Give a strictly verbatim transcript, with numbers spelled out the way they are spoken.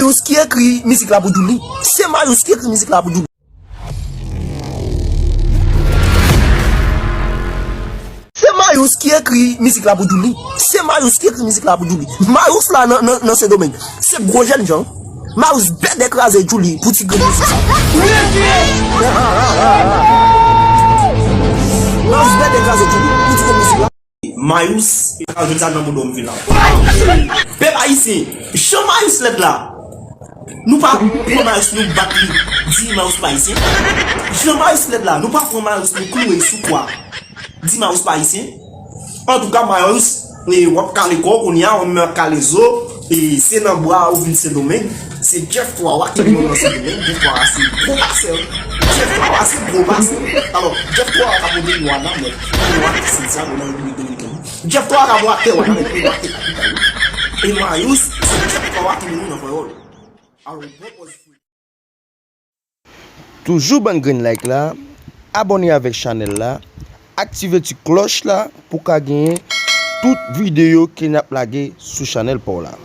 Mayous ki ekri mizik la pou Djouly. Se Mayous ki ekri mizik la pou Djouly. Se Mayous ki ekri mizik la pou Djouly. Se Mayous ki ekri mizik la pou Djouly. Mayous la nan, nan, nan Sendomeng. Se gwo jènjan. Mayous bèdè kraze Djouly pou ti grenn mizik sa. Mayous bèdè kraze Djouly pou ti grenn mizik la. Mayous, e pa jwenn sa nan bouda w m vin la. Pèp ayisyen, jan Mayous lèd la, nou pa pran Mayous nou bat li, di Mayous pa ayisyen. Jan Mayous lèd la, nou pa pran Mayous nou klouwe l sou kwa, di Mayous pa ayisyen. Antouka, Mayous, e, w ap kale kò w kounye a, w ap kale zo, e, se nan bwa ou vin Sendomeng. Se Jeff Twawa ki mennen w nan Sendomeng. Jeff Twawa se gwo pasè. Jeff Twawa se gwo pasè. Alò, Jeff Twawa ka pote yon wana, men yon wana ki Santiago nan Repiblik Dominikèn. Jeff Twawa ka bwate wana, men yon wana ki kapitay. E Mayous, se Jeff Twawa ki mennen w nan pawòl. Alò, bon pòz. Toujou ban n grenn like la, abòne avèk chanèl la, aktive ti klòch la pou w ka genyen tout videyo ke n ap lage sou chanèl pa w la.